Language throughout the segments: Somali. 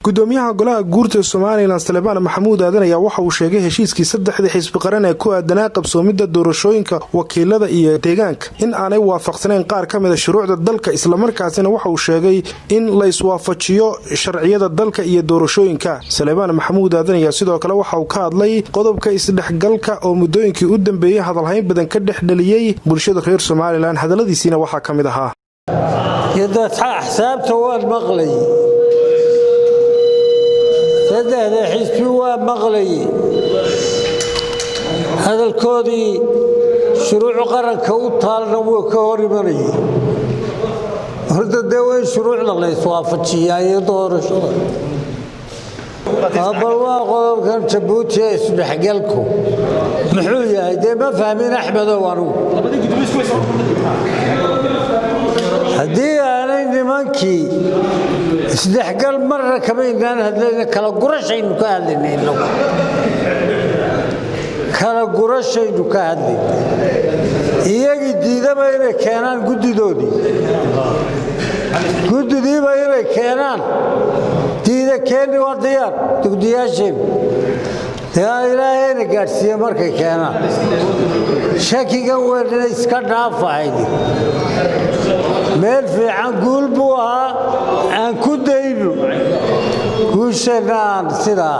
Gudoomiyaha golaha guurta Somalilan, Salebaan Maxamuud Aadan, ayaa waxa uu sheegay heshiiskii saddexdii xisbi qaran ee ku aadanaa qabsoomidda doorashooyinka wakiilada iyo deegaanka in aanay waafaqsanayn qaar ka mida shuruucda dalka. Islamarkaasina waxa uu sheegay in la iswaafajiyo sharciyada dalka iyo doorashooyinka. Salebaan Maxamuud Aadan ayaa sidoo kale waxa uu ka hadlay qodobka isdhexgalka oo muddooyinkii u dambeeyey hadalhayn badan ka dhex dhaliyey bulshada reer Somalilan. Hadalladiisiina waxaa ka mid ahaa: Axsaabta waan maqlay, saddexda xisbi waa maqlayey hadalkoodii. Shuruuc qaranka u taalna wuu ka hor imanayay. Horta dee way shuruucda la iswaafajiyaa iyo doorashada. Bal waa qodobkan Jabuuti ee isdhexgalku muxuu yahay? Dee ma fahmin, Axmedow, anugu. Haddii aanay nimankii isdhexgal marna kamaynaan hadlayna, kala gurashaynu ka hadlayna inagu, kala gurashaynu ka hadlayna. Iyagii diidaba inay keenaan guddidoodii, guddidiiba inay keenaan diida. Keeni waa diyaar dugdiyaasheenu. Dee Ilaahayna gaadhsiiye markay keenaan. Shakigan weynna iska dhaafahaydi. Meel fiican guul buu ahaa, aan ku dayno guusheenna, aan sidaa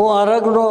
u aragno.